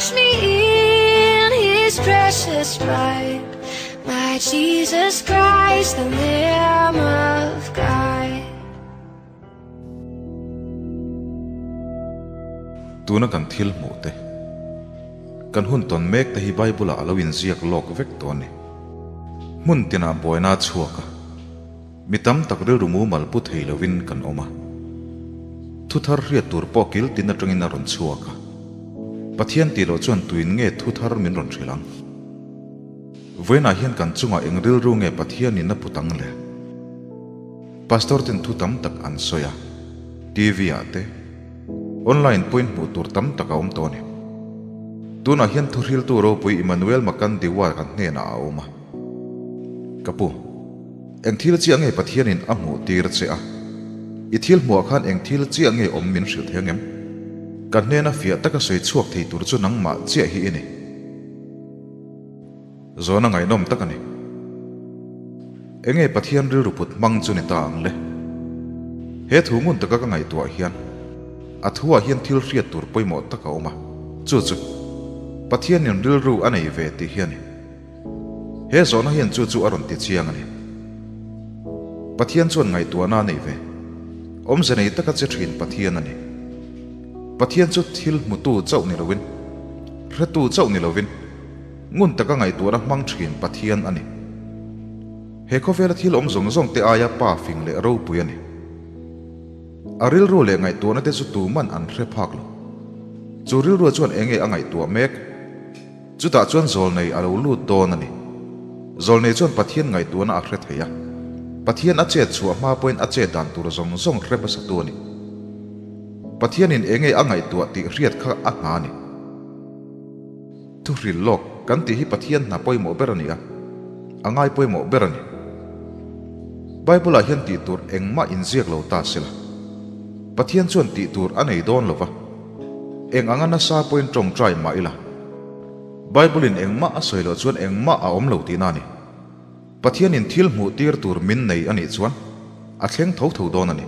Wash me in His precious blood, my Jesus Christ, the Lamb of God. Tuna kan thil hmuh te, kan hun tawn mek te hi Bible-ah a lo inziak lawk vek tawh a ni. Hmun tinah buaina a chhuak a, mi tam tak rilru mumal pu thei lovin kan awm a. Thu thar hriat tur pawh kil tin atangin a rawn chhuak a. Pathian tih loh chuan tuin nge thu thar min rawn hrilh ang? Vawiinah hian kan chungah eng rilru nge Pathianin a put ang le? Pastor ten thu tam tak an sawi a, TV ah te, online pawhin hmuh tur tam tak a awm tawh a ni. Tunah hian thuhriltu ropui Emmanuel Makandiwa kan hnenah a awm a. Ka pu, eng thil chiah nge Pathianin a hmuh tir che a? I thil hmuhah khan eng thil chiah nge awm min hrilh thei angem? Ka hnena fiah taka sawi chhuak thei tur chu nangmah chiah hi i ni. Zawhna ngaihnawm tak a ni. Enge Pathian rilru put hmang chu ni ta ang le? He thu ngun taka ka ngaihtuah hian a thuah hian thil hriat tur pawimawh tak a awm a, chu chu Pathianin rilru a nei ve tih hi a ni. He zawhna hian chu chu a rawn ti chiang a ni. Pathian chuan ngaihtuahna a nei ve. Awmze nei taka che thin Pathian a ni. Pathian chu thil hmutu chauh ni loin, hretu chauh ni loin, Ngun taka ngaihtuahna hmang thin Pathian a ni. He khawvela thil awm zawng zawng te aia pa fing leh ropui a ni. A rilru leh ngaihtuahna te chu tuman an hre phak lo. Chu rilrua chuan enge a ngaihtuah mek? Chutah chuan zawlnei a lo lut dawn a ni. Zawlnei chuan Pathian ngaihtuahna a hre thei a. Pathian a chet chhuah hma pawhin a chet dan tur zawng zawng hre hmasatu a ni. Pathianin enge a ngaihtuah tih hriat kha a hna a ni. Thuhril lawk kan tih hi Pathian hna pawimawh ber a ni a, a ngai pawimawh ber a ni. Bible-ah hian tih tur engmah inziak lo ta se la, Pathian chuan tih tur a nei dawn lo va, eng anga nasa pawhin tawngtai mah ila, Bible-in engmah a sawi loh chuan engmah a awm lo tihna a ni. Pathianin thil hmuh tir tur min nei a nih chuan a thleng tho tho dawn a ni.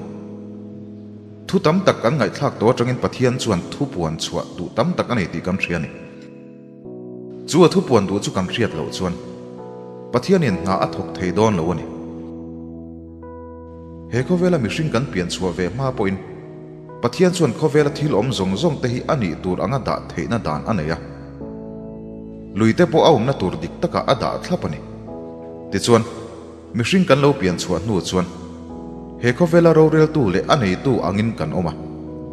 Thu tam tak kan ngaihthlak tawh atangin Pathian chuan thu puan chhuah duh tam tak a nei tih kan hria a ni. Chu a thu puan duh chu kan hriat loh chuan Pathianin hna a thawk thei dawn lo a ni. He khawvela mihring kan pian chhuah ve hma pawhin Pathian chuan khawvela thil awm zawng zawng te hi a nih tur anga dah theihna dan a nei a. Lui te pawh a awmna tur dik takah a dah thlap a ni. Tichuan, mihring kan lo pian chhuah hnu chuan he khawvela roreltu leh a neitu angin kan awm a,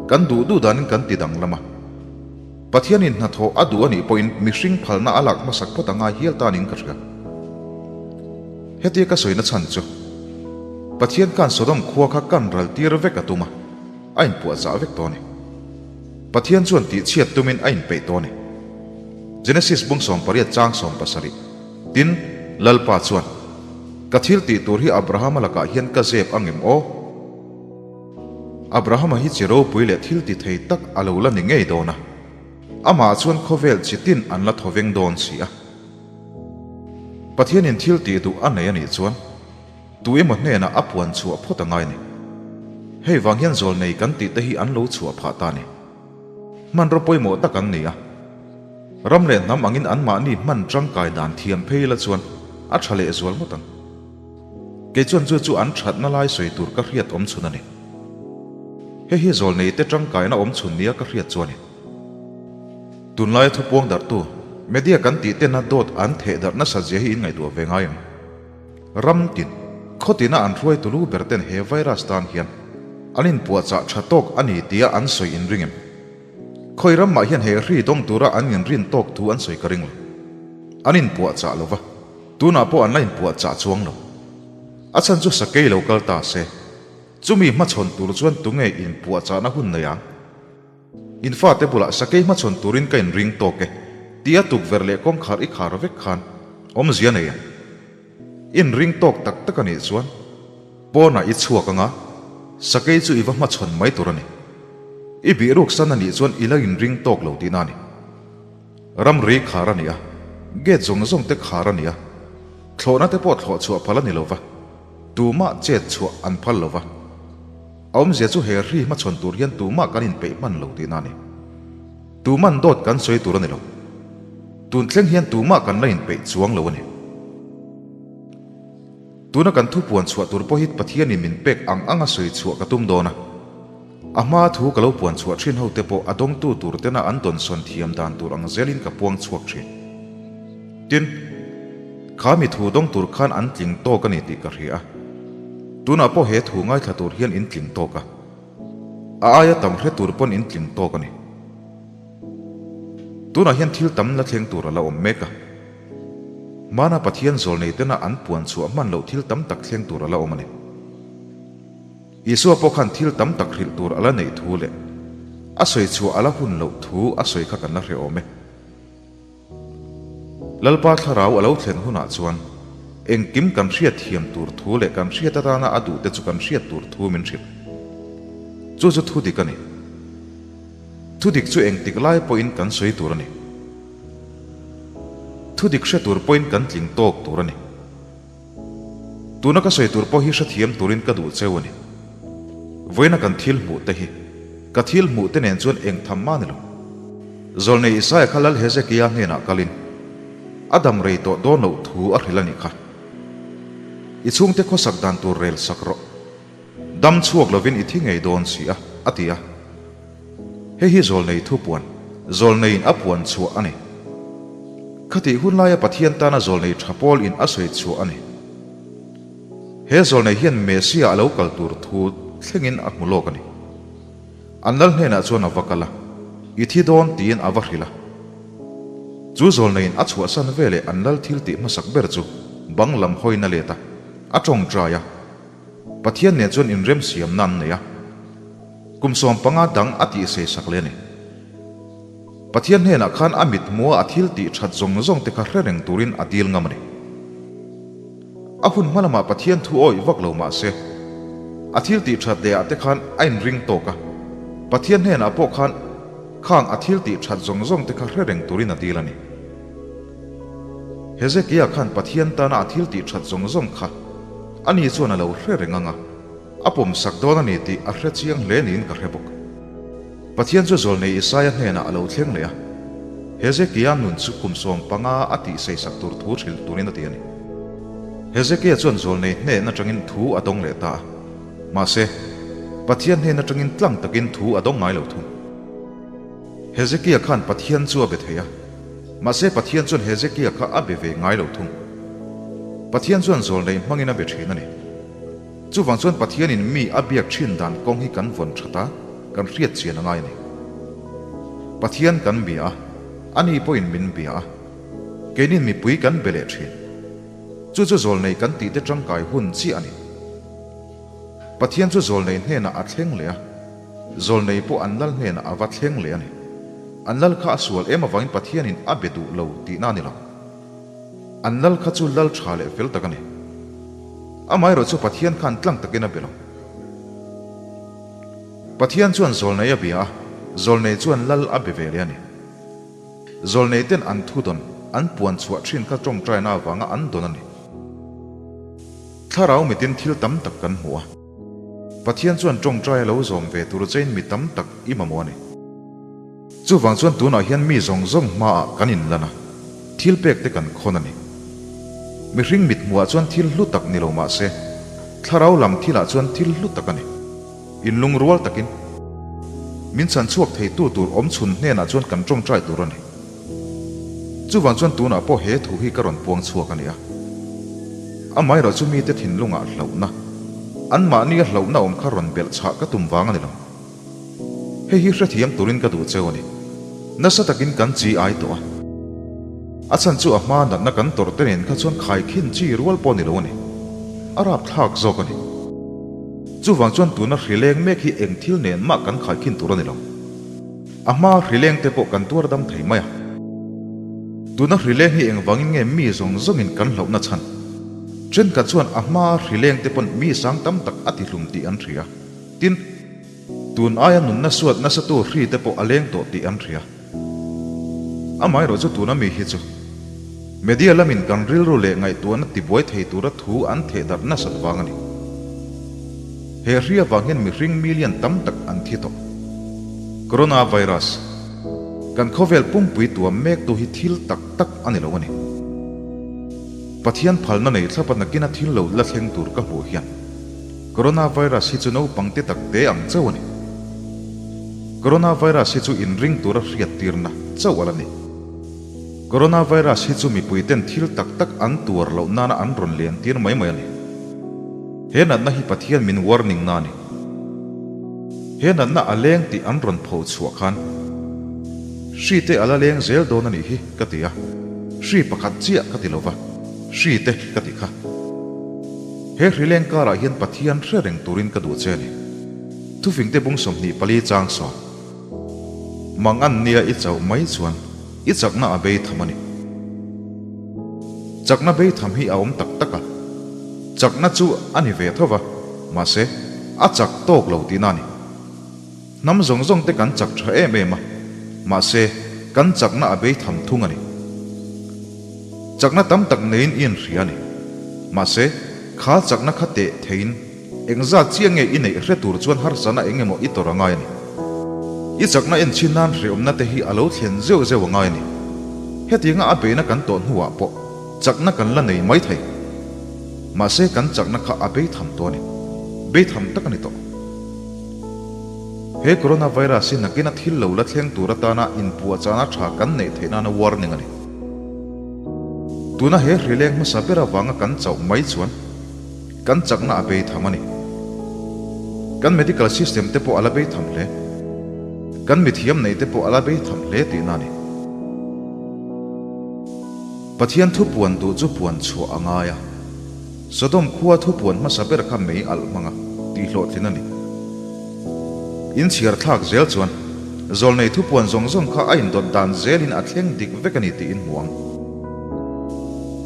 kan duh duh danin kan ti danglam a. Pathianin hnathawh a duh a nih pawhin mihring phalna a lak hmasak phawt a ngai hial ta niin ka hria. Hetia ka sawina chhan chu Pathian khan Sodom khua kha kan ral tir vek a tum a, a inpuah zah vek tawh a ni. Pathian chuan tihchhiat tumin a inpeih tawh a ni. Genesis bung 18 chang 17, Tin, Lalpa chuan, Ka thil tih tur hi Abrahama lakah hian ka zep angem aw? Abrahama hi chi ropui leh thil ti thei tak a lo la ni ngei dawn a, amah chuan khawvel chi tin an la thawveng dawn si a. Pathianin thil tih duh a nei a nih chuan tu emaw hnenah a puan chhuah phawt a ngai a ni. Hei vang hian zawlnei kan tih te hi an lo chhuah phah ta a ni. Hmanraw pawimawh tak an ni a. Ram leh hnam angin anmahni hman tangkai dan thiam phei la chuan a tha leh zual ngawt ang. Kei chuan chu chu an thatna lai sawi tur ka hriat awm chhun a ni. Hei hi zawlnei te tangkaina awm chhun nia ka hriat chu a ni. Tunlaia thupuang darhtu, media kan tih tena dawt an theh darh nasa zia hi in ngaihtuah ve ngai ang. Ram tin, khaw tina an hruaitu lu ber ten he virus tan hian an inpuahchah tha tawk a ni tia an sawi in ring em? Khawi ram mah hian he hri dawng tura an inrin tawk thu an sawi ka ring lo. An inpuahchah lo va. Tunah pawh an la inpuahchah chuang lo. A chhan chu sakei lo kal ta se. Chumi hmachhawn tur chuan tunge inpuahchahna hun nei ang? In fate bulah sakei hmachhawn turin ka inring tawk e tia tukverh leh kawngkhar i khar vek khan awmzia nei ang. Inring tawk tak tak a nih chuan pawnah i chhuak anga sakei chu i va hmachhawn mai tur a ni. I bihruk san a nih chuan i la inring tawk lo tihna a ni. Ramri khar a ni a, gate zawng zawng te khar a ni a, thlawhna te pawh thlawh chhuah phal a ni lo va, tumah chet chhuah an phal lo va. A awmzia chu he hri hmachhawn tur hian tumah kan inpeih hman lo tihna a ni. Tuman dawt kan sawi tur a ni lo. Tun thleng hian tumah kan la inpeih chuang lo a ni. Tuna kan thu puan chhuah tur pawh hi Pathianin min pek ang anga sawi chhuah ka tum dawn a. A hma thu ka lo puan chhuah thin hote pawh a dawngtu tur tena an dawnsawn thiam dan tur ang zelin ka puang chhuak thin. Tin, kha mi thu dawng tur khan an tling tawk a ni tih ka hria a. Tunah pawh he thu ngaithla tur hian in tling tawk a. A aia tam hre tur pawn in tling tawk a ni. Tunah hian thil tam la thleng tur a la awm mek a. Hmana Pathian zawlnei tena an puan chhuah hman loh thil tam tak thleng tur a la awm a ni. Isua pawh khan thil tam tak hrilh tur a la neih thu leh a sawi chhuah a la hun loh thu a sawi kha kan la hre awm e. Lalpa thlarau a lo thlen hunah chuan engkim kan hriat thiam tur thu leh kan hriat atana a duhte chu kan hriat tur thu min hrilh. Chu chu thu dik a ni. Thu dik chu engtik lai pawhin kan sawi tur a ni. Thu dik hre tur pawhin kan tling tawk tur a ni. Tuna ka sawi tur pawh hi hrethiam turin ka duh cheu a ni. Vawiina kan thil hmuh te hi ka thil hmuh te nen chuan eng tham mah ni lo. Zawlnei Isaia kha Lal Hezekia hnenah kalin a dam rei tawh dawn loh thu a hrilh a nih kha. I chhungte khawsak dan tur rel sak rawh. Dam chhuak lovin i thi ngei dawn si a, a ti a. Hei hi zawlnei thupuan, zawlneiin a puan chhuah a ni. Khatih hun laia Pathian tana zawlnei tha pawl in a sawi chhuah a ni. He zawlnei hian Messiah a lo kal tur thu thlengin a hmu lawk a ni. An lal hnenah chuan a va kal a, I thi dawn tiin a va hrilh a. Chu zawlneiin a chhuahsan veleh an lal thil tih hmasak ber chu bang lam hawiin a let a, a tawngtai a. Pathian nen chuan inremsiamna an nei a, kum 15 dang a tihsei sak leh a ni. Pathian hnenah khan a mithmua a thil tih that zawng zawng te kha hre reng turin a dil ngam a ni. A hun hma lamah Pathian thu awih vak lo mah se, a thil tih that leh ah te khan a inring tawk a, Pathian hnenah pawh khan khang a thil tih that zawng zawng te kha hre reng turin a dil a ni. Hezekia khan Pathian tana a thil tih that zawng zawng kha ani chuan a lo hre reng ang a, a pawmsak dawn a ni tih a hre chiang hle niin ka hre bawk. Pathian chu zawlnei Isaia hnenah a lo thleng leh a, Hezekia nun chu kum 15 a tih seisak tur thu hrilh turin a ti a ni. Hezekia chuan zawlnei hnen atangin thu a dawng leh ta a, mahse, Pathian hnen atangin tlang takin thu a dawng ngai lo thung. Hezekia khan Pathian chu a be thei a, mahse Pathian chuan Hezekia kha a be ve ngai lo thung. Pathian chuan zawlnei hmangin a be thin a ni. Chuvang chuan Pathianin mi a biak thin dan kawng hi kan vawn that a, kan hriat chian a ngai a ni. Pathian kan bia a, ani pawhin min bia a, keinin mipui kan be leh thin. Chu chu zawlnei kan tihte tangkai hun chiah a ni. Pathian chu zawlnei hnenah a thleng leh a. Zawlnei pawh an lal hnenah a va thleng leh a ni. An lal kha a sual em avangin Pathianin a be duh lo tihna a ni lo. An lal kha chu lal tha leh fel tak a ni. Amaherawh chu Pathian khan tlang takin a be lo. Pathian chuan zawlnei a bia a, zawlnei chuan lal a be ve leh a ni. Zawlnei ten an thu dawn, an puan chhuah thin kha tawngtaina avanga an dawn a ni. Thlarau mitin thil tam tak kan hmu a. Pathian chuan tawngtai a lo zawm ve tur chein mi tam tak i mamawh a ni. Chuvang chuan tunah hian mi zawng zawng hmaah kan inlan a, thil pek te kan khawn a ni. Mihring mithmuhah chuan thil hlu tak ni lo mah se, thlarau lam thilah chuan thil hlu tak a ni. Inlungrual takin min chhan chhuak theitu tur awm chhun hnenah chuan kan tawngtai tur a ni. Chuvang chuan tunah pawh he thu hi ka rawn puang chhuak a ni a. Amaherawh chu mite thinlungah hlauhna, anmahnia hlauhna awm kha rawn belh chhah ka tum vang a ni lo. Hei hi hrethiam turin ka duh cheu a ni. Nasa takin kan chi ai tawh a. A chhan chu a hma natna kan tawrh te nen kha chuan khaikhin chi rual pawh a ni lo a ni. A rapthlak zawk a ni. Chuvang chuan tuna hrileng mek hi eng thil nen mah kan khaikhin tur a ni lo. A hma hrileng te pawh kan tuar dam thei mai a. Tuna hrileng hi engvangin nge mi zawng zawngin kan hlauhna chhan? Thenkhat chuan a hma hrileng te pawn mi sang tam tak a tihlum tih an hria. Tin, tun aia nunna suat nasatu hri te pawh a leng tawh tih an hria. Amaherawh chu tuna mi hi chu media lamin kan rilru leh ngaihtuahna tibuai thei tura thu an theh darh nasat vang a ni. He hri avang hian mihring million tam tak an thi tawh. Coronavirus. Kan khawvel pumpui tuam mektu hi thil tak tak a ni lo a ni. Pathian phalna nei thlapa nakina thil lo la thleng tur ka hmuh hian Coronavirus hi chu naupang te tak te ang chauh a ni. Coronavirus hi chu inring tura hriattirna chauh a la ni. Coronavirus hi chu mipui ten thil tak tak an tuar loh nana an rawn len tir mai mai a ni. He natna hi Pathian min warning na a ni. He natna a leng tih an rawn pho chhuah khan hri te a la leng zel dawn a nih hi ka ti a, hri pakhat chiah ka ti lo va, hri te ka ti kha. He hri leng karah hian Pathian hre reng turin ka duh che a ni. Thufingte bung 24 chang sawn. Mang an nia i chauh mai chuan i chakna a bei tham a ni. Chakna bei tham hi a awm tak tak a, chakna chu a ni ve tho va, mahse, a chak tawk lo tihna a ni. Hnam zawng zawng te kan chak tha em em a, mahse, kan chakna a bei tham thung a ni. Chakna tam tak neiin i inhria a ni. Mahse, kha chakna kha teh theiin Engzat chiah nge i neih hre tur chuan harsana eng emaw i tawrh a ngai a ni. I chakna en chhin nan hrehawmna te hi a lo thlen zeuh zeuh a ngai a ni. Hetianga a beihna kan tawh hnuah pawh chakna kan la nei mai thei. Mahse kan chakna kha a bei tham tawh a ni. Bei tham tak a ni tawh. He coronavirus hi nakina thil lo la thleng tur atana inpuahchahna tha kan neih theih nana warning a ni. Tuna he hrileng hmasa ber avanga kan chauh mai chuan Kan chakna a bei tham a ni. Kan medical system te pawh a la bei tham hle. Kan mithiam neih te pawh a la bei tham hle tihna a ni. Pathian thu puan duh chu puan chhuah a ngai a. Sodom khua thu puan hmasa ber kha mei alh hmang a, tih hlawhtlin a ni. Inchhiar thlak zel chuan zawlnei thu puan zawng zawng kha a indawt dan zelin a thleng dik vek a ni tiin hmu ang.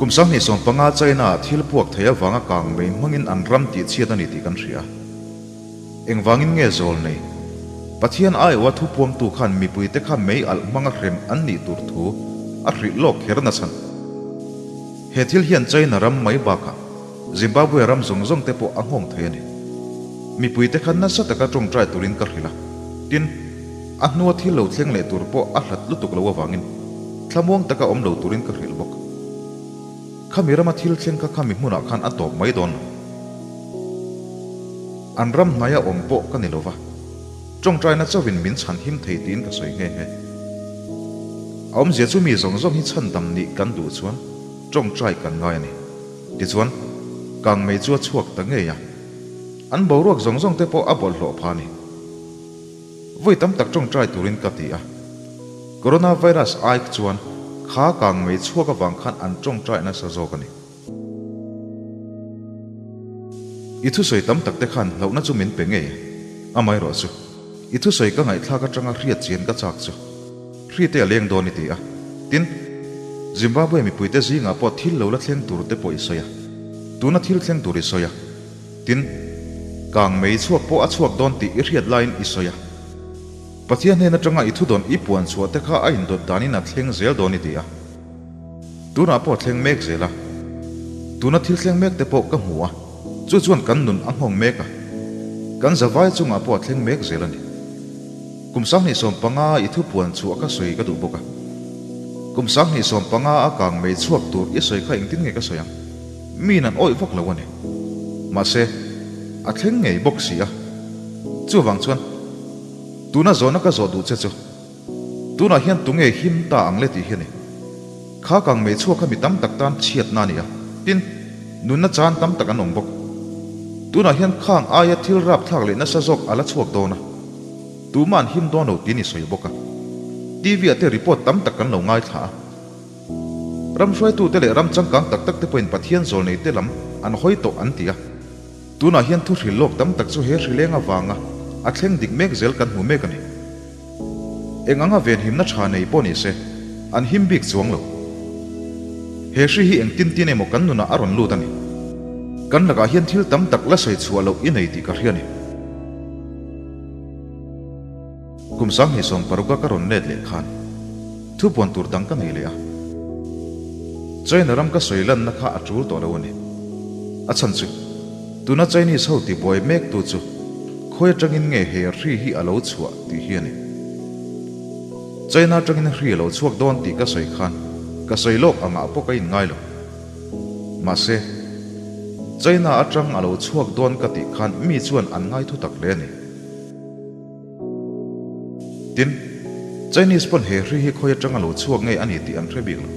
Kum 2015 China-ah thil puak thei avanga kang mei hmangin an ram tih chhiat a ni tih kan hria. Engvangin nge zawl nei? Pathian aiawha thu puangtu khan mipuite kha mei alh hmanga hrem an nih tur thu a hrilh lawk kher nachhan. He thil hian China ram mai bakah Zimbabwe ram zawng zawng te pawh a nghawng thei a ni. Mipuite kha nasa taka tawngtai turin ka hrilh a. Tin, a hnua thil lo thleng leh tur pawh a hlat lutuk lo avangin thlamuang taka awm lo turin ka hrilh bawk. Khami rama thil thleng kha khami hmunah khan a tawp mai dawn lo. An ram hnaia awm pawh ka ni lo va, tawngtaina chauhin min chhan him thei tiin ka sawi nghe nghe. A awmzia chu mi zawng zawng hi chhandam nih kan duh chuan tawngtai kan ngai a ni. Tichuan, kangmei chu a chhuak ta ngei a. An boruak zawng zawng te pawh a bawlhhlawh pha a ni. Vawi tam tak tawngtai turin ka ti a. Coronavirus aik chuan kha kangmei chhuak avang khan an tawngtai nasa zawk a ni. I thusawi tam tak te khan hlauhna chu min pe ngei a, amaherawhchu i thusawi ka ngaihthlak atanga hriat chian ka chak chu. Hri te a leng dawn i ti a. Tin, Zimbabwe mipuite zingah pawh thil lo la thleng tur te pawh i sawi a. Tuna thil thleng tur i sawi a. Tin, kang mei chhuak pawh a chhuak dawn tih i hriat laiin i sawi a. Pathian hnen atanga i thudawn i puan chhuah te kha a indawt danin a thleng zel dawn i ti a. Tunah pawh a thleng mek zel a. Tuna thil thleng mek te pawh ka hmu a, chu chuan kan nun a nghawng mek a. Kan zavai chungah pawh a thleng mek zel a ni. Kum 2015 i thu puan chhuah ka sawi ka duh bawk a. Kum 2015 a kang mei chhuak tur i sawi kha engtin nge ka sawi ang? Miin an awih vak lo a ni. Mahse, a thleng ngei bawk si a. Chuvang chuan, tuna zawhna ka zawh duh che chu, tunah hian tunge him ta ang le tih hi a ni. Kha kang mei chhuak kha mi tam tak tan chhiatna a ni a, tin, nunna chan tam tak an awm bawk. Tunah hian khang aia thil rapthlak leh nasa zawk a la chhuak dawn a. Tuma an him dawn lo tiin i sawi bawk a. TV ah te report tam tak kan lo ngaithla a. Ram hruaitute leh ram changkang tak tak te pawhin Pathian zawlnei te lam an hawi tawh an ti a. Tunah hian thu hril lawk tam tak chu he hrileng avanga a thleng dik mek zel kan hmu mek a ni. Eng anga venhimna tha nei pawh ni se, an him bik chuang lo. He hri hi engtin tin emaw kan nunah a rawn lut a ni. Kan lakah hian thil tam tak la sawi chhuah loh i nei tih ka hria a ni. Kum 2016 a ka rawn let leh khan thu puan tur dang ka nei leh a. China ram ka sawi lanna kha a tul tawh lo a ni. A chhan chu, tuna Chinese ho tibuai mek tu chu khawi atangin nge he hri hi a lo chhuah tih hi a ni. China atangin hri a lo chhuak dawn tih ka sawi khan ka sawi lawk angah pawh ka inngai lo. Mahse, China atang a lo chhuak dawn ka tih khan mi chuan an ngai thu tak hle a ni. Tin, Chinese pawn he hri hi khawi atang a lo chhuak ngei a ni tih an hre bik lo.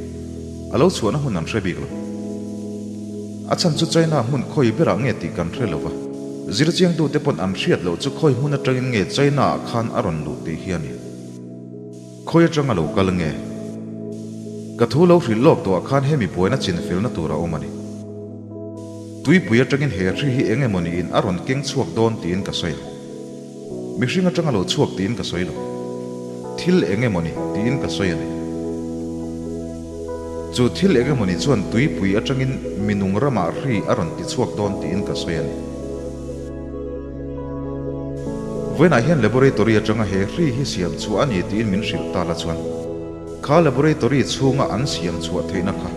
A lo chhuahna hmun an hre bik lo. A chhan chu China hmun khawi berah nge tih kan hre lo va, zirchiangtute pawn an hriat loh chu khawi hmun atangin nge China ah khan a rawn luh tih hi a ni. Khawi atang a lo kal nge? Ka thu lo hrilh lawk tawhah khan hemi buaina chinfelna tur a awm a ni. Tuipui atangin he hri hi eng emaw niin a rawn keng chhuak dawn tiin ka sawi a. Mihring atang a lo chhuak tiin ka sawi lo. Thil eng emaw ni tiin ka sawi a ni. Chu thil eng emaw ni chuan tuipui atangin minung ramah hri a rawn ti chhuak dawn tiin ka sawi a ni. Vawiinah hian laboratory atanga he hri hi siam chhuah a ni tiin min hrilh ta la chuan kha laboratory chhunga an siam chhuah theihna kha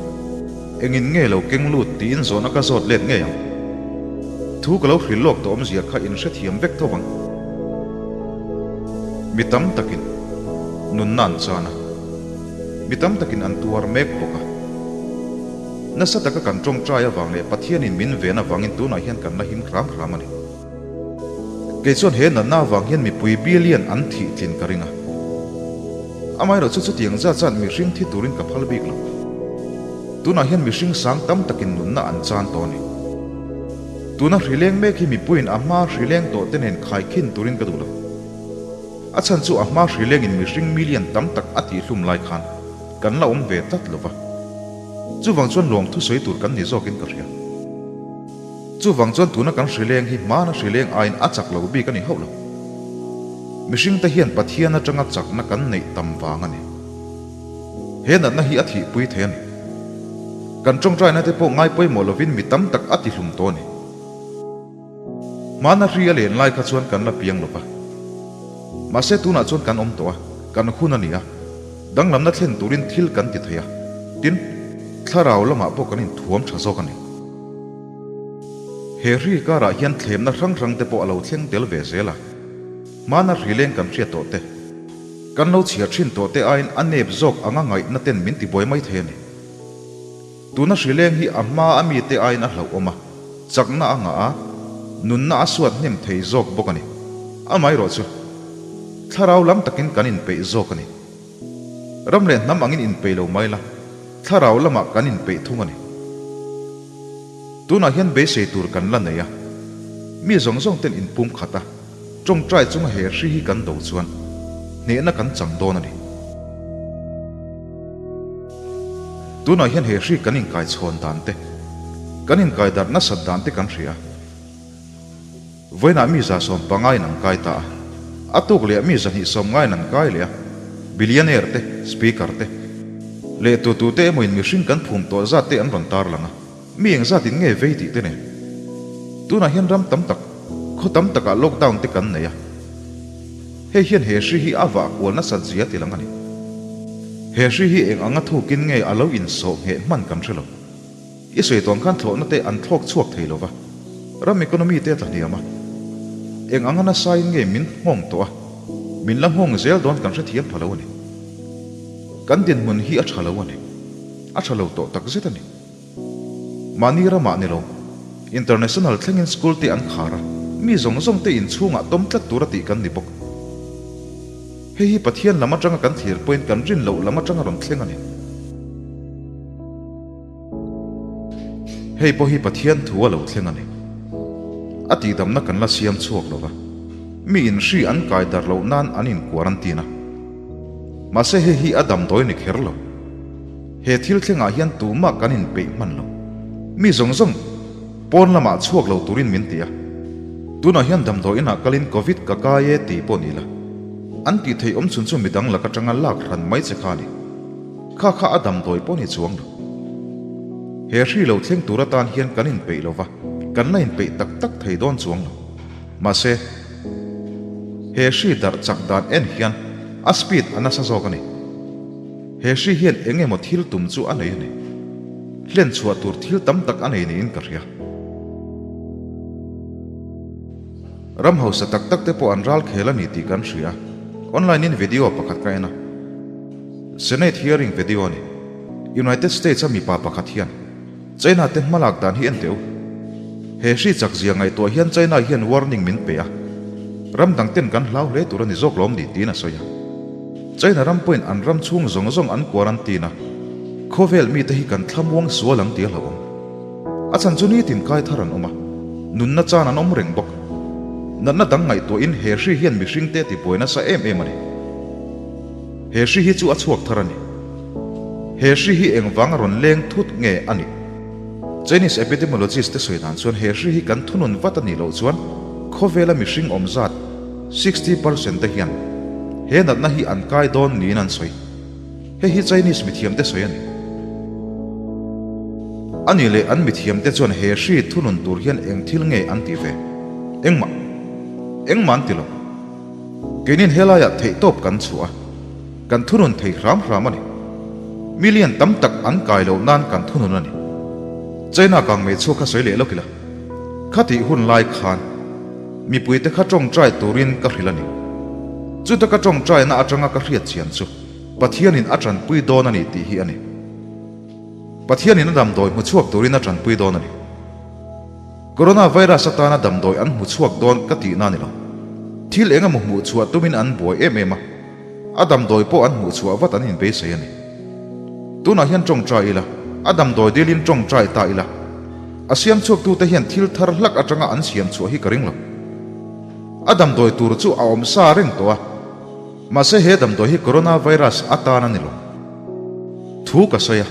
engin nge lo keng lut tiin zawhna ka zawt let ngei ang. Thu ka lo hrilh lawk tawh awmzia kha in hrethiam vek tho vang. Mi tam takin nunna an chan a, mi tam takin an tuar mek bawk a. Nasa taka kan tawngtai avang leh Pathianin min ven avangin tunah hian kan la him hram hram a ni. Kei chuan he natna avang hian mipui billion an thih tlin ka ring a. Amaherawh chu chutiang zat zat mihring thi turin ka phal bik lo. Tunah hian mihring sang tam takin nunna an chan tawh a ni. Tuna hrileng mek hi mipuiin a hma hrileng tawh te nen khaikhin turin ka duh lo. A chhan chu a hma hrilengin mihring million tam tak a tihhlum lai khan kan la awm ve tlat lo va. Chuvang chuan lawmthu sawi tur kan ni zawkin ka hria. Chuvang chuan tuna kan hrileng hi hmana hrileng aiin a chak lo bik a ni hauh lo. Mihringte hian Pathian atanga chakna kan neih tam vang a ni. He natna hi a thihpui thei a ni. Kan tawngtaina te pawh ngai pawimawh lovin mi tam tak a tihlum tawh a ni. Hmana hri a len lai kha chuan kan la piang lo va. Mahse tunah chuan kan awm tawh a, kan hun a ni a, danglamna thlen turin thil kan ti thei a, tin, thlarau lamah pawh kan inthuam tha zawk a ni. He hri karah hian thlemna hrang hrang te pawh a lo thleng tel ve zel a, hmana hri leng kan hriat tawh te, kan lo chhiar thin tawh te aiin a nep zawk anga ngaihna ten min tibuai mai thei a ni. Tuna hrileng hi a hma a mite aiin a hlauhawm a, chakna a ngah a, nunna a suat hnem thei zawk bawk a ni. Amaherawh chu, thlarau lam takin kan inpeih zawk a ni. Ram leh hnam angin inpeih lo mai la, thlarau lamah kan inpeih thung a ni. Tunah hian beisei tur kan la nei a, mi zawng zawng ten inpum khat a, tawngtai chunga he hri hi kan do chuan hnehna kan chang dawn a ni. Tunah hian he hri kan inkai chhawn dan te, kan inkai darh nasat dan te kan hria. Vawiinah mi 150 in an kai ta a, a tuk leh mi 290 in an kai leh a, billionaire te, speaker te, leh tu tu te emawin mihring kan phum tawh zat te an rawn tarlang a, mi engzat in nge vei tih te nen. Tunah hian ram tam tak, khaw tam takah lockdown te kan nei a. Hei hian he hri hi a vah kual nasat zia ti lang a ni. He hri hi eng anga thukin nge a lo insawh ngheh hman kan hre lo. I sawi tuang khan thlawhna te an thlawk chhuak thei lo va, ram economy te a tla hniam a. Eng anga nasain nge min nghawng tawh a, min la nghawng zel dawn kan hrethiam pha lo a ni. Kan dinhmun hi a tha lo a ni. A tha lo tawh takzet a ni. Mahni ramah ni lo, international thlengin school te an khar a, mi zawng zawng te inchhungah tawm tlat tura tih kan ni bawk. Hei hi Pathian lam atanga kan thlir pawhin kan rin loh lam atanga rawn thleng a ni. Hei pawh hi Pathian thu a lo thleng a ni. A tihdamna kan la siam chhuak lo va, mi inhri an kai darh loh nan an in quarantine a. Mahse hei hi a damdawi ni kher lo. He thil thlengah hian tumah kan inpeih hman lo. Mi zawng zawng pawn lamah chhuak lo turin min ti a. Tunah hian damdawi inah kalin Covid ka kai e ti pawh ni la. An tih theih awm chhun chu midang lak atanga lak hran mai che kha a ni. Kha kha a damdawi pawh ni chuang lo. He hri lo thleng tur atan hian kan inpeih lo va, kan la inpeih tak tak thei dawn chuang lo. Mahse, he hri darh chak dan en hian a speed a nasa zawk a ni. He hri hian eng emaw thil tum chu a nei a ni. Hlen chhuah tur thil tam tak a nei niin ka hria. Ram hausa tak tak te pawh an ral khel a ni tih kan hria. Online in video pakhat ka en a. Senate hearing video a ni. United States a mipa pakhat hian China te hmalak dan hi en teh u. He hri chak zia ngaihtuah hian China hian warning min pe a, ram dang ten kan hlau hle tur a ni zawk lawm ni tiin a sawi a. China ram pawhin an ram chhung zawng zawng an quarantine a, khawvel mite hi kan thlamuang sual ang tih a hlauhawm. A chhan chu nitin kai thar an awm a, nunna chan an awm reng bawk. Natna dang ngaihtuahin he hri hian mihringte tibuai nasa em em a ni. He hri hi chu a chhuak thar a ni. He hri hi engvang a rawn leng thut nge a nih? Chinese epidemiologist te sawi dan chuan he hri hi kan thunun vat a nih loh chuan khawvela mihring awm zat 60% te hian he natna hi an kai dawn niin an sawi. Hei hi Chinese mithiamte sawi a ni. A nih leh an mithiamte chuan he hri thunun tur hian eng thil nge an tih ve? Engmah. Engmah an ti lo. Keinin helaiah theihtawp kan chhuah a, kan thunun thei hram hram a ni. Million tam tak an kai loh nan kan thunun a ni. China kang mei chhuak kha sawi leh lawk ila. Khatih hun lai khan mipuite kha tawngtai turin ka hrilh a ni. Chuta ka tawngtaina atanga ka hriat chian chu Pathianin a tanpui dawn a ni tih hi a ni. Pathianin a damdawi hmu chhuak turin a tanpui dawn a ni. Coronavirus atana damdawi an hmu chhuak dawn ka tihna a ni lo. Thil eng emaw hmuh chhuah tumin an buai em em a, a damdawi pawh an hmuh chhuah vat an inbeisei a ni. Tunah hian tawngtai ila, a damdawi dilin tawngtai ta ila, a siam chhuaktute hian thil thar hlak atanga an siam chhuah hi ka ring lo. A damdawi tur chu a awm sa reng tawh a, mahse he damdawi hi coronavirus atan a ni lo. Thu ka sawi a.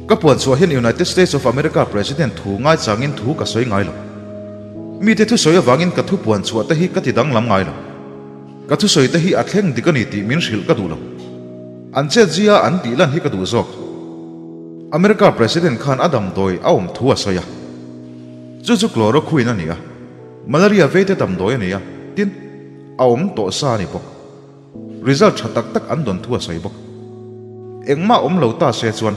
Ka puan chhuah hian United States of America President thu ngaichangin thu ka sawi ngai lo. Mite thusawi avangin ka thu puan chhuah te hi ka ti danglam ngai lo. Ka thusawi te hi a thleng dik a ni tih min hrilh ka duh lo. An chet zia an tih lan hi ka duh zawk. America President khan a damdawi a awm thu a sawi a. Chu chu chloroquine a ni a. Malaria veite damdawi a ni a. Tin, a awm tawh sa a ni bawk. Result tha tak tak an dawn thu a sawi bawk. Engmah awm lo ta se chuan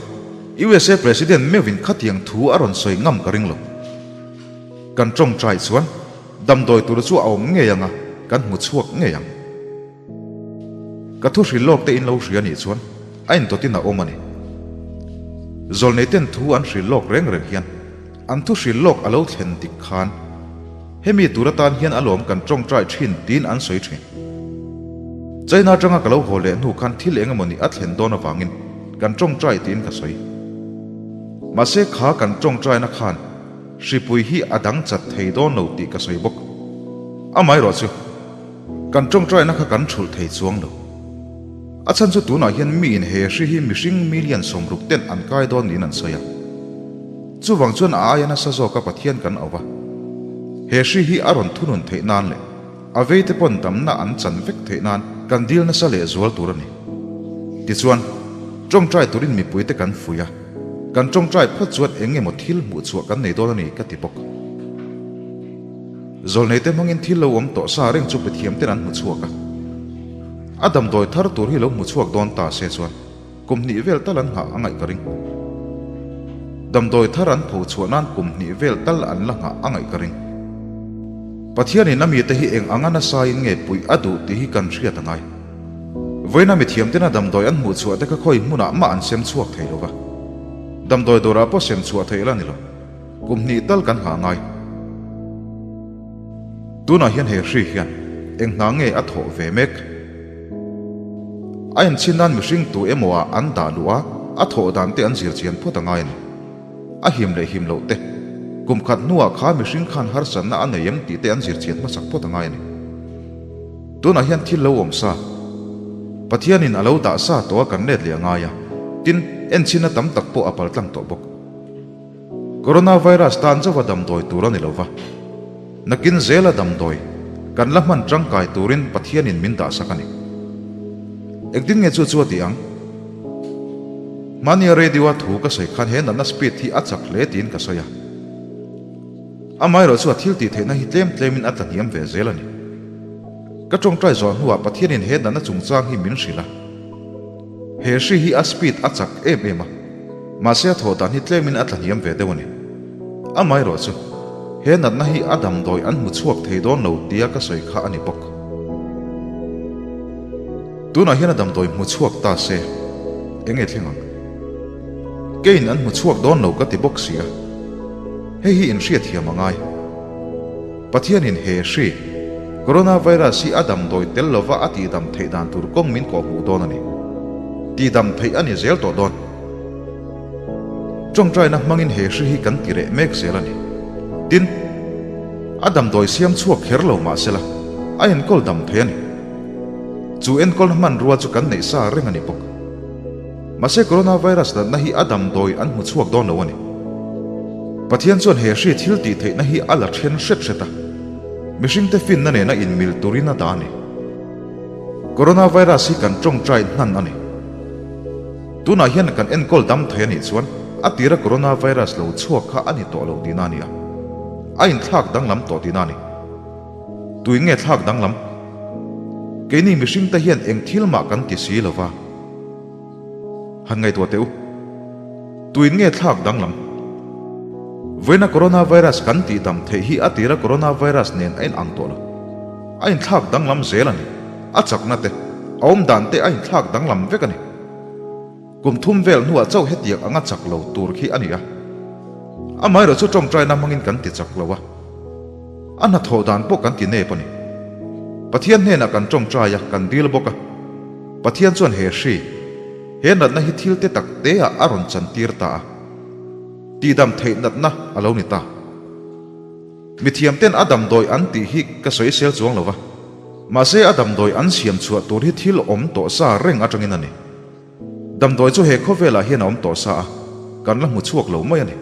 USA President meuhin khatiang thu a rawn sawi ngam ka ring lo. Kan tawngtai chuan damdawi tur chu a awm ngei ang a, kan hmu chhuak ngei ang. Ka thu hrilh lawk te in lo hria nih chuan a intawtin a awm a ni. Zawlnei ten thu an hrilh lawk reng reng hian an thu hrilh lawk a lo thlen dik khan Hemi tur atan hian alawm kan tawngtai thin tiin an sawi thin. China atanga ka lo haw leh hnu khan thil eng emaw ni a thlen dawn avangin kan tawngtai tiin ka sawi. Mahse kha kan tawngtaina khan hripui hi a dang chat thei dawn lo tih ka sawi bawk. Amaherawhchu, kan tawngtaina kha kan thulh thei chuang lo. A chhan chu tunah hian miin he hri hi mihring million 60 ten an kai dawn niin an sawi a. Chuvang chuan a aia nasa zawka Pathian kan auh a, he hri hi a rawn thunun theih nan leh a veite pawn damna an chan vek theih nan kan dil nasa leh zual tur a ni. Tichuan, tawngtai turin mipuite kan fuih a, kan tawngtai phawt chuan eng emaw thil hmuh chhuah kan nei dawn a ni ka ti bawk. Zawlneite hmangin thil lo awm tawh sa reng chu Pathiamten an hmu chhuak a, a damdawi thar tur hi lo hmu chhuak dawn ta se chuan, Kum hnih vel tal an nghah a ngaih ka ring. Damdawi thar an pho chhuah nan kum hnih vel tal an la nghah a ngaih ka ring. Pathianin a mite hi eng anga nasain nge puih a duh tih hi kan hriat a ngai. Vawiina mithiamtena damdawi an hmuh chhuah te kha khawi hmunah mah an sem chhuak thei lo va. Damdawi dawrah pawh sem chhuah theih la ni lo. Kum hnih tal kan nghah a ngai. Tunah hian he hri hian eng hna nge a thawh ve mek? A enchhin nan mihring tu emaw ah an dah luh a, a thawh dan te an zir chian phawt a ngai a ni. A him leh him loh te, kum khat hnuah kha mihring khan harsatna a nei em tih te an zir chian hmasak phawt a ngai a ni. Tunah hian thil lo awm sa, Pathianin a lo dah sa tawh a kan let leh a ngai a, tin, enchhinna tam tak pawh a paltlang tawh bawk. Coronavirus tan chauha damdawi tur a ni lo va, nakin zela damdawi kan la hman tangkai turin Pathianin min dahsak a ni. Engtin nge chu chu a ti ang? Hmania radio-a thu ka sawi khan he natna speed hi a chak hle tiin ka sawi a. Amaherawhchu a thil tih theihna hi tlem tlemin a tla hniam ve zel a ni. Ka tawngtai zawh hnuah Pathianin he natna chungchang hi min hrilh a. He hri hi a speed a chak em em a, mahse a thawh dan hi tlemin a tla hniam ve deuh a ni. Amaherawhchu, he natna hi a damdawi an hmu chhuak thei dawn lo tia ka sawi kha a ni bawk. Tunah hian a damdawi hmu chhuak ta se. Eng nge thleng ang? Keiin an hmu chhuak dawn lo ka ti bawk si a. Hei hi inhriatthiam a ngai. Pathianin he hri, Coronavirus, hi a damdawi tel lova a tihdam theih dan tur kawng min kawhhmuh dawn a ni. Tihdam theih a ni zel tawh dawn. Tawngtaina hmangin he hri hi kan ti reh mek zel a ni. Tin, a damdawi siam chhuak kher lo mah sela, a enkawl dam thei a ni. Chu enkawlna hmanrua chu kan neih sa reng a ni bawk. Mahse coronavirus natna hi a damdawi an hmu chhuak dawn lo a ni. Pathian chuan he hri thil tih theihna hi a la then hret hret a, mihringte finna nena inmil turin a dah a ni. Coronavirus hi kan tawngtai hnan a ni. Tunah hian kan enkawl dam thei a nih chuan a tira coronavirus lo chhuak kha a ni tawh lo tihna a ni a, a inthlak danglam tawh tihna a ni. Tuin nge thlak danglam? Keini mihringte hian eng thil mah kan ti si lo va. Han ngaihtuah teh u. Tuin nge thlak danglam? Vawiina coronavirus kan tih dam theih hi a tira coronavirus nen a inang tawh lo. A inthlak danglam zel a ni. A chakna te, a awm dan te a inthlak danglam vek a ni. Kum thum vel hnuah chauh hetiang anga chak lo tur khi a ni a. Amaherawh chu tawngtaina hmangin kan ti chak lo a. A hnathawh dan pawh kan ti nep a ni. Pathian hnenah kan tawngtai a, kan dil bawk a. Pathian chuan he hri, he natna hi thil te tak te ah a rawn chantir ta a. Tihdam theih natna a lo ni ta. Mithiam ten a damdawi an tih hi ka sawi sel chuang lo va. Mahse a damdawi an siam chhuah tur hi thil awm tawh sa reng atangin a ni. Damdawi chu he khawvelah hian a awm tawh sa a, kan la hmu chhuak lo mai a ni.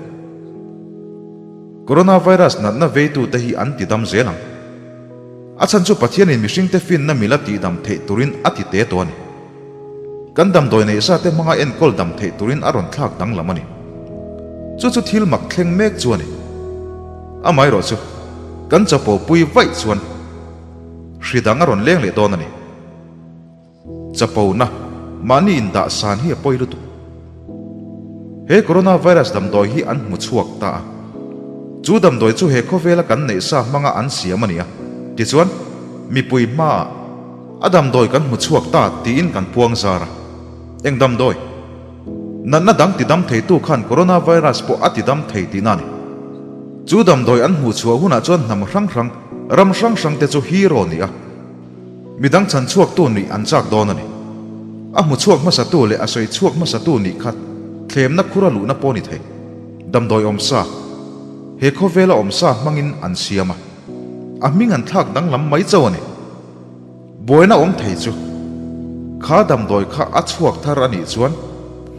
Coronavirus natna veitute hi an tidam zel ang. A chhan chu Pathianin mihringte finna mila tihdam theih turin a ti te tawh a ni. Kan damdawi neih zate hmanga enkawl dam theih turin a rawn thlak danglam a ni. Chu chu thil mak thleng mek chu a ni. Amaherawh chu, kan chapo pui vaih chuan hri dang a rawn leng leh dawn a ni. Chapona, mahni indah san hi a pawi lutuk. He coronavirus damdawi hi an hmu chhuak ta a. Chu damdawi chu he khawvela kan neih sa hmanga an siam a ni a. Tichuan, mipui hmaah a damdawi kan hmu chhuak ta tiin kan puang zar a. Eng damdawi? Natna dang tidam theitu khan coronavirus pawh a tidam thei tihna a ni. Chu damdawi an hmuh chhuah hunah chuan hnam hrang hrang, ram hrang hrangte chu hero ni a. Midang chhan chhuaktu nih an chak dawn a ni. A hmu chhuak hmasatu leh a sawi chhuak hmasatu nih kha thlemna khur a luhna pawh ni thei. Damdawi awmsa, he khawvela awmsa hmangin an siam a, a hming an thlak danglam mai chauh a ni. Buaina awm thei chu, kha damdawi kha a chhuak thar a nih chuan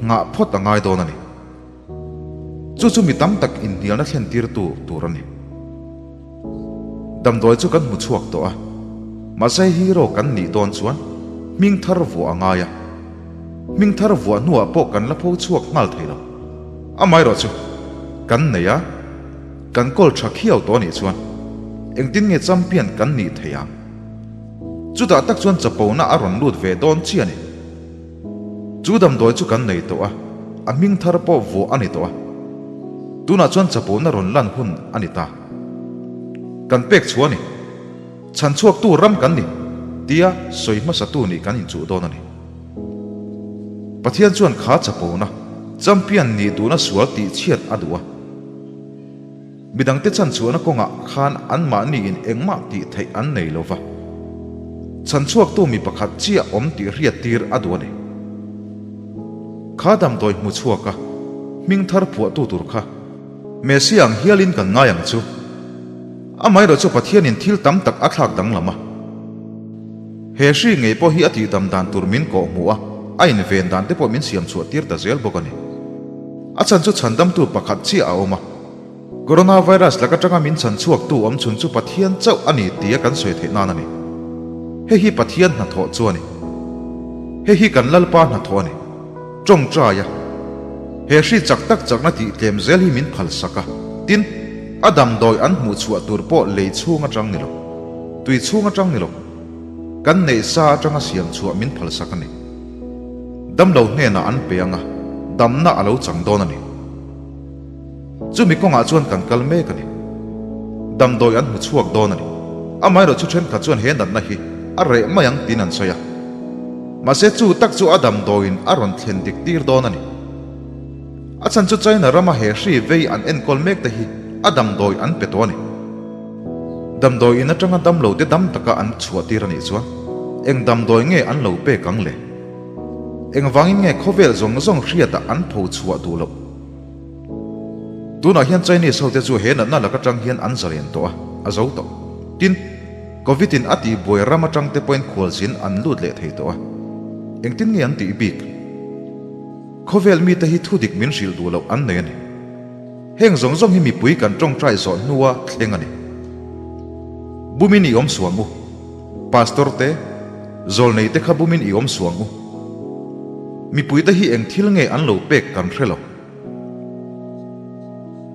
nghah phawt a ngai dawn a ni. Chu chu mi tam tak inhnialna thlentirtu tur a ni. Damdawi chu kan hmu chhuak tawh a, mahse hero kan nih dawn chuan hming thar vuah a ngai a, hming thar vuah hnuah pawh kan la pho chhuak nghal thei lo. Amaherawh chu kan nei a, kan kawl tha khiau tawh a nih chuan engtin nge champion kan nih theih ang? Chutah tak chuan chapona a rawn lut ve dawn chiah a ni. Chu damdawi chu kan nei tawh a, a hming thar pawh vuah a ni tawh a. Tunah chuan chapona rawn lan hun a ni ta. Kan pek chhuah a ni. Chhan chhuaktu ram kan ni, tia sawi hmasatu nih kan inchuh dawn a ni. Pathian chuan kha chapona, champion nih duhna sual tih chhiat a duh a. Midangte chanchhuahna kawngah khan anmahniin engmah tih theih an nei lo va, chhanchhuaktu mi pakhat chiah awm tih hriattir a duh a ni. Kha damdawi hmu chhuak a, hming thar phuahtu tur kha Messia ang hialin kan ngai ang chu. Amaherawh chu Pathianin thil tam tak a thlak danglam a. He hri ngei pawh hi a tihdam dan tur min kawh hmuh a, a inven dan te pawh min siam chhuah tir ta zel bawk a ni. A chhan chu chhandamtu pakhat chiah a awm a. Coronavirus lak atanga min chhan chhuaktu awm chhun chu Pathian chauh a ni tia kan sawi theih nan a ni. Hei hi Pathian hnathawh chu a ni. Hei hi kan Lalpa hnathawh a ni. Tawngtai a. He hri chak tak chakna tih tlem zel hi min phal sak a. Tin, a damdawi an hmuh chhuah tur pawh lei chhung atang ni lo. Tui chhung atang ni lo. Kan neih sa atanga siam chhuah min phal sak a ni. Damlo hnenah an pe ang a, damna a lo chang dawn a ni. Chumi kawngah chuan kan kal mek a ni. Damdawi an hmu chhuak dawn a ni. Amaherawh chu thenkhat chuan he natna hi a reh mai ang tiin an sawi a. Mahse chu tak chu a damdawiin a rawn thlen dik tir dawn a ni. A chhan chu China rama he hri vei an enkawl mek te hi a damdawi an pe tawh a ni. Damdawi in atanga damlo te dam taka an chhuah tir a nih chuan eng damdawi nge an lo pek ang le? Engvangin nge khawvel zawng zawng hriatah an pho chhuah duh loh? Tunah hian Chinese hote chu he natna lak atang hian an zalen tawh a, a zo tawh. Tin, Covid in a tihbuai ram atang te pawhin khualzin an lut leh thei tawh a. Engtin nge an tih bik? Khawvel mite hi thudik min hrilh duh loh an nei a ni. Heng zawng zawng hi mipui kan tawngtai zawh hnua thleng a ni. Bumin i awm suang u. Pastor te, zawlnei te kha bumin i awm suang u. Mipuite hi eng thil nge an lo pek kan hre lo.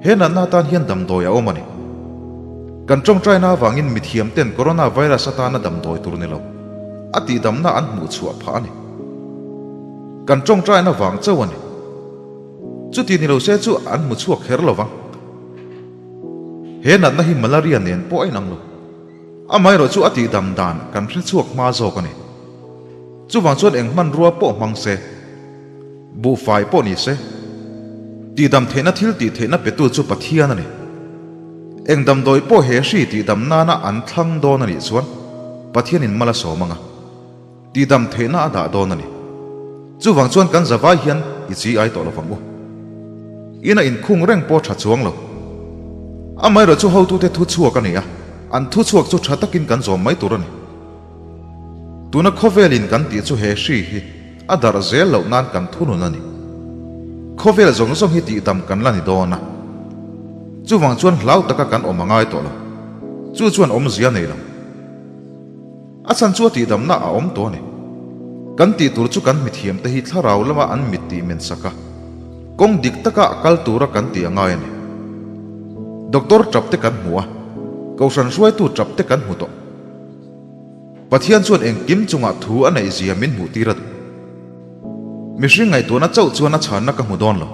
He natna atan hian damdawi a awm a ni. Kan tawngtaina avangin mithiam ten coronavirus atana damdawi tur ni lo, a tihdamna an hmuh chhuah phah a ni. Kan tawngtaina vang chauh a ni. Chuti ni lo se chu an hmu chhuak kher lo vang. He natna hi malaria nen pawh a inang lo. Amaherawh chu a tihdam dan kan hre chhuak hma zawk a ni. Chuvang chuan eng hmanrua pawh hmang se, buhfai pawh ni se, tihdam theihna thil tih theihna petu chu Pathian a ni. Eng damdawi pawh he hri tihdam nana an thlang dawn a nih chuan Pathianin mal a sawm ang a, tihdam theihna a dah dawn a ni. Chuvang chuan kan zavai hian i chi ai tawh lovang u. Ina inkhung reng pawh tha chuang lo. Amaherawh chu hotute thu chhuak a ni a, an thu chhuak chu tha takin kan zawm mai tur a ni. Tuna khawvelin kan tih chu he hri hi a darh zel loh nan kan thunun a ni. Khawvel zawng zawng hi tihdam kan la ni dawn a. Chuvang chuan hlau taka kan awm a ngai tawh lo. Chu chuan awmzia nei lo. A chhan chu a tihdamna a awm tawh a ni. Kan tih tur chu kan mithiam te hi thlarau lama an mit tih men sak a, kawng dik taka a kal tura kan tih a ngai a ni. Doctor tap te kan hmu a, Kohhran hruaitu tap te kan hmu tawh. Pathian chuan engkim chungah thu a neih zia min hmuh tir a duh. Mihring ngaihtuahna chauh chuan a chhanna ka hmu dawn lo.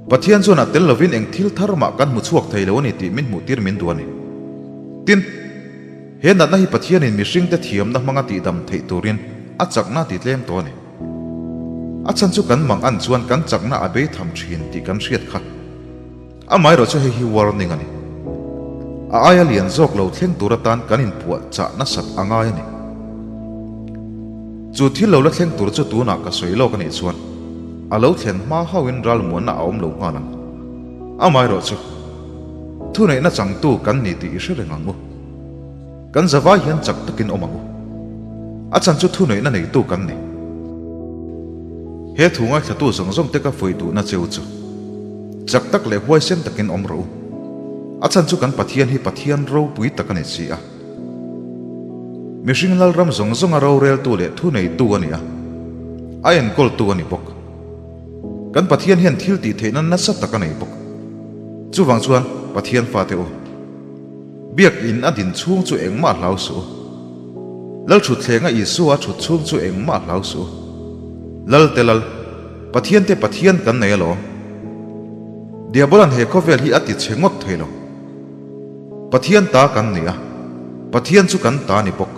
Pathian chuan a tel lovin eng thil thar mah kan hmu chhuak thei lo a ni tih min hmuh tir min duh a ni. Tin, he natna hi Pathianin mihringte thiamna hmanga tihdam theih turin a chakna a ti tlem tawh a ni. A chhan chu kan mang an chuan kan chakna a bei tham thin tih kan hriat kha. Amaherawh chu hei hi warning a ni. A aia lian zawk lo thleng tur atan kan inpuah chah nasat a ngai a ni. Chu thil lo la thleng tur chu tunah ka sawi lawk a nih chuan a lo thlen hma hauhin ralmuanna a awm lo nghal ang. Amaherawh chu thuneihna changtu kan ni tih i hre reng ang u. Kan zavai hian chak takin awm ang u. A chhan chu thuneihna neitu kan ni. He thu ngaithlatu zawng zawng te ka fuih duhna cheu chu chak tak leh huaisen takin awm rawh u. A chhan chu kan Pathian hi Pathian ropui tak a ni si a. Mihring lalram zawng zawnga roreltu leh thuneitu a ni a, a enkawltu a ni bawk. Kan Pathian hian thil tih theihna nasa tak a nei bawk. Chuvang chuan Pathian fate u. Biakinn a din chhung chu engmah hlau suh u. Lal thutthleng a Isua a thut chhung chu engmah hlau suh u. Lal te Lal, Pathian te Pathian kan nei alawm. Diabolan he khawvel hi a ti chhe ngawt thei lo. Pathian ta kan ni a, Pathian chu kan ta ni bawk.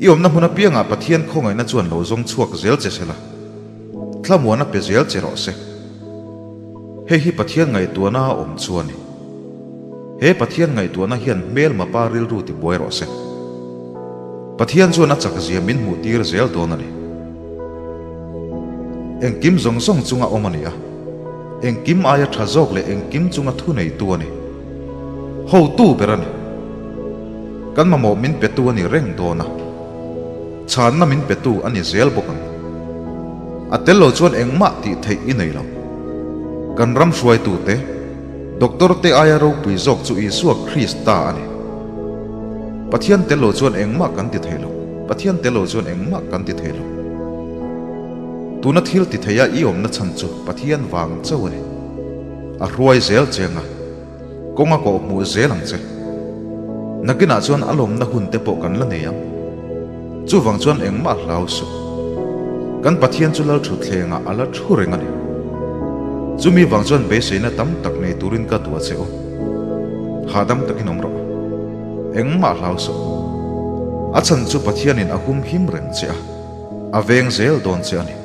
I awmna hmun apiangah Pathian khawngaihna chuan lo zawng chhuak zel che se la, thlamuan a pe zel che rawh se. Hei hi Pathian ngaihtuahna a awm chu a ni. He Pathian ngaihtuahna hian hmelma pa rilru ti buai rawh se. Pathian chuan a chakzia min hmuh tir zel dawn a ni. Engkim zawng zawng chunga awm a ni a, engkim aia tha zawk leh engkim chunga thuneitu a ni. Hotu ber a ni. Kan mamawh min petu a ni reng dawn a, chhanna min petu a ni zel bawk ang. A tel lo chuan engmah tih theih i nei lo. Kan ram hruaitute, Doctor te aia ropui zawk chu Isua Krista a ni. Pathian tel lo chuan engmah kan ti thei lo, Pathian tel lo chuan engmah kan ti thei lo. Tuna thil ti theia i awmna chhan chu Pathian vang chauh a ni. A hruai zel cheng a, kawng a kawh hmuh zel ang che. Nakinah chuan a lawmna hun te pawh kan la nei ang. Chuvang chuan engmah hlau suh. Kan Pathian chu Lal thutthlengah a la thu reng a ni. Chumi vang chuan beiseina tam tak nei turin ka duh a che u. Hahdam takin awm rawh. Engmah hlau suh. A chhan chu Pathianin a hum him reng che a. A veng zel dawn che a ni.